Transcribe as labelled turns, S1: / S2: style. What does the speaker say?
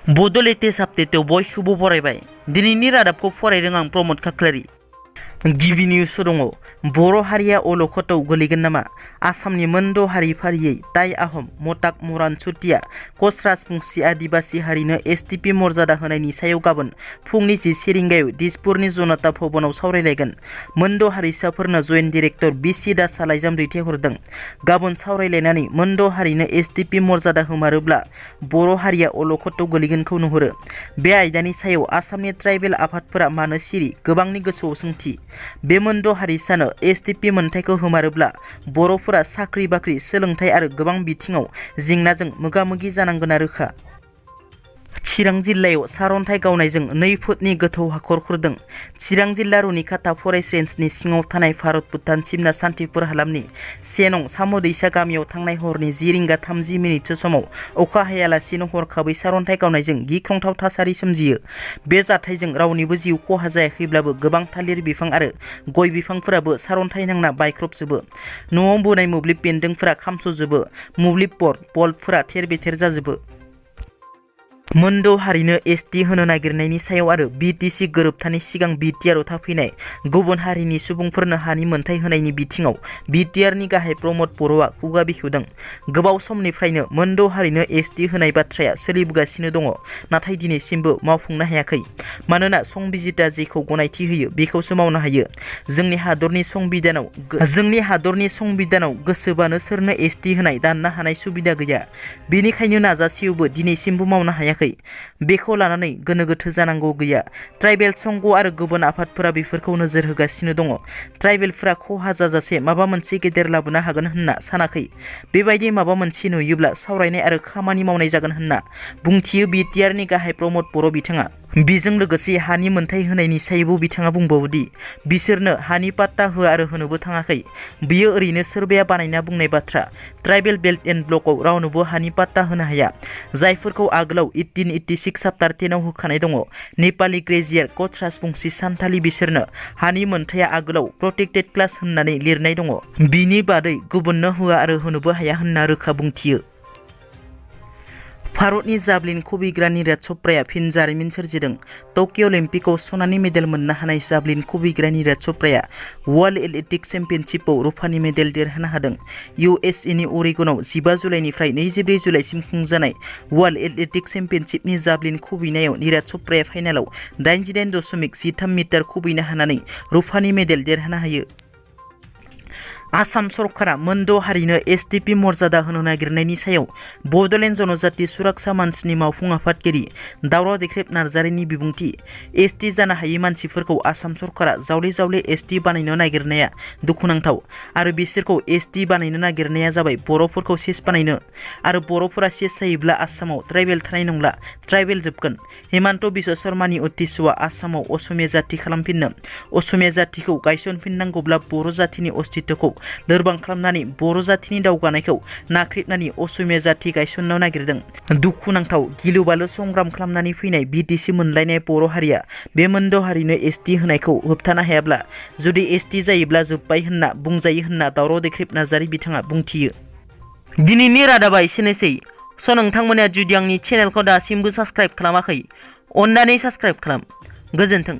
S1: बड' लेटेस्ट आपडेटआव बयखौबो बरायबाय। दिनैनि रादाबखौ फरायदों आं प्रमद खाख्लारि। गिबि निउस दङ, बर' हारिया अलखदाव गोलैगोन नामा? आसामनि मोनद' हारि फारियै टाइ आहम, मटाक, मरान, चुटिया, कच, राजबंशी, आदिबासी हारिनो एसटिपि मर्यादा होनायनि सायाव गाबोन फुंनि 10 रिंगायाव दिसपुरनि जनता भवनाव सावरायलायगोन। मोनद' हारिसाफोरनो जइन्ट डिरेक्टर बिसि दासआ लाइजाम दैथायहरदों। गाबोन सावरायलायनानै मोनद' हारिनो एसटिपि मर्यादा होमारोब्ला बर' हारिया अलखदाव गोलैगोनखौ नुहुरो। बे आयदानि सायाव आसामनि ट्राइबेल आफादफोरा मानो सिरि? गोबांनि गोसोआव सोंथि। बे मोनद' हारिसानो एसटिपि मोनथायखौ होमारोब्ला बर'फोरा साख्रि बाख्रि, सोलोंथाइ आरो गोबां बिथिङाव जेंनाजों मोगा-मोगि जानांगोना रोखा। चिरां जिल्लायाव सारअन्थाइ गावनायजों 2 फुटनि गोथौ हाखर खुरदों। चिरां जिल्ला रुनिखाता फरेस्ट रेन्जनि सिङाव थानाय भारत-भुटान सिमना सान्तिपुर हालामनि 1 नं साम' दैसा गामियाव थांनाय हरनि 10 रिंगा 30 मिनिटसो समाव अखा हायालासिनो हरखाबै सारअन्थाइ गावनायजों गिख्रंथाव थासारि सोमजियो। बे जाथायजों रावनिबो जिउ खहा जायाखैब्लाबो गोबां थालिर बिफां आरो गय बिफांफोराबो सारअन्थाइ नांना बायख्रबजोबो। न'आव बोनाय मोब्लिब बेन्दोंफोरा खामस'जोबो। मोब्लिब बल्बफोरा थेर-बेथेर जाजोबो। मोनद' हारिनो एसटि होनो नागिरनायनि सायाव आरो बिटिसि गोरोबथानि सिगां बिटिआरआव थाफैनाय गुबुन हारिनि सुबुंफोरनो हानि मोनथाय होनायनि बिथिङाव बिटिआरनि गाहाय प्रमद बर'आ खुगा बेखेवदों। गोबाव समनिफ्रायनो मोनद' हारिनो एसटि होनाय बाथ्राया सोलिबोगासिनो दङ, नाथाय दिनैसिमबो मावफुंनो हायाखै। मानोना संबिजिता जेखौ गनायथि होयो बेखौसो मावनो हायो। जोंनि हादरनि संबिधानाव गोसोबानो सोरनो एसटि होनाय दाननो हानाय सुबिदा गैया। बेनिखायनो नाजासेयावबो दिनैसिमबो मावनो हायाखै। बेखौ लानानै गोनो गोथो जानांगौ गैया। ट्राइबेल संघ आरो गुबुन आफादफोरा बेफोरखौ नोजोर होगासिनो दङ। ट्राइबेलफोरा खहा जाजासे माबा मोनसे गेदेर लाबोनो हागोन होनना सानाखै। बेबायदि माबा मोनसे नुयोब्ला सावरायनाय आरो खामानि मावनाय जागोन होनना बुंथियो बिटिआरनि गाहाय प्रमद बर' बिथाङा। बेजों लोगोसे हानि मोनथाय होनायनि सायावबो बिथाङा बुंबावोदि बिसोरनो हानि पाट्टा होआ आरो होनोबो थाङाखै। बियो ओरैनो सोरबाया बानायना बुंनाय बाथ्रा। ट्राइबेल बेल्ट एन्ड ब्लकआव रावनोबो हानि पाट्टा होनो हाया। जायफोरखौ आगोलाव 1886 चाप्टार 10 आव होखानाय दङ। नेपालि, ग्रेजियार, कच, राजबंशी, सान्थालि बिसोरनो हानि मोनथाया आगोलाव प्रटेक्टेड क्लास होननानै लिरनाय दङ। बिनि बादै गुबुननो होआ आरो होनोबो हाया होनना रोखा बुंथियो। भारतनि जाभलिन खुबैग्रा नीरज चोपड़ाया फिन जारिमिन सोरजिदों। टकिय' अलिम्पिकआव सनानि मेडेल मोननो हानाय जाभलिन खुबैग्रा नीरज चोपड़ाया वर्ल्ड एथलेटिक्स चेम्पियनशिपआव रुफानि मेडेल देरहानो हादों। इउएसएनि अरेगनआव 15 जुलाइनिफ्राय 24 जुलाइसिम खुंजानाय वर्ल्ड एथलेटिक्स चेम्पियनशिपनि जाभलिन खुबैनायाव नीरज चोपड़ाया फाइनालाव 88.13 मिटार खुबैनो हानानै रुफानि मेडेल देरहानो हायो। आसाम सरकारा मोनद' हारिनो एसटिपि मर्यादा होनो नागिरनायनि सायाव बड'लेण्ड जनजाति सुरक्षा मन्चनि मावफुं आफादगिरि दावराव देख्रेब नार्जारिनि बिबुंथि। एसटि जानो हायै मानसिफोरखौ आसाम सरकारा जावले-जावले एसटि बानायनो नागिरनाया दुखुनांथाव आरो बिसोरखौ एसटि बानायनो नागिरनाया जाबाय बर'फोरखौ सेस बानायनो। आरो बर'फोरा सेस जायोब्ला आसामाव ट्राइबेल थानाय नंला, ट्राइबेल जोबगोन। हेमन्त बिश्व शर्मानि उद्देश्यआ आसामाव असमिया जाति खालामफिननो। असमिया जातिखौ गायसनफिननांगौब्ला बर' जातिनि अस्तित्वखौ लोरबां खालामनानै बर' जातिनि दावगानायखौ नाख्रेबनानै असमिया जाति गायसननो नागिरदों। दुखुनांथाव, गिलु-बालु संग्राम खालामनानै फैनाय बिटिसि मोनलायनाय बर' हारिया बे मोनद' हारिनो एसटि होनायखौ होबथानो हायाब्ला जुदि एसटि जायोब्ला जोब्बाय होनना बुंजायो होनना दावराव देख्रेब नार्जारि बिथाङा बुंथियो। दिनैनि रादाबा एसेनोसै। नोंथांमोना जुदि आंनि चेनेलखौ दासिमबो साबस्क्राइब खालामाखै, अन्नानै साबस्क्राइब खालाम। गोजोन्थों।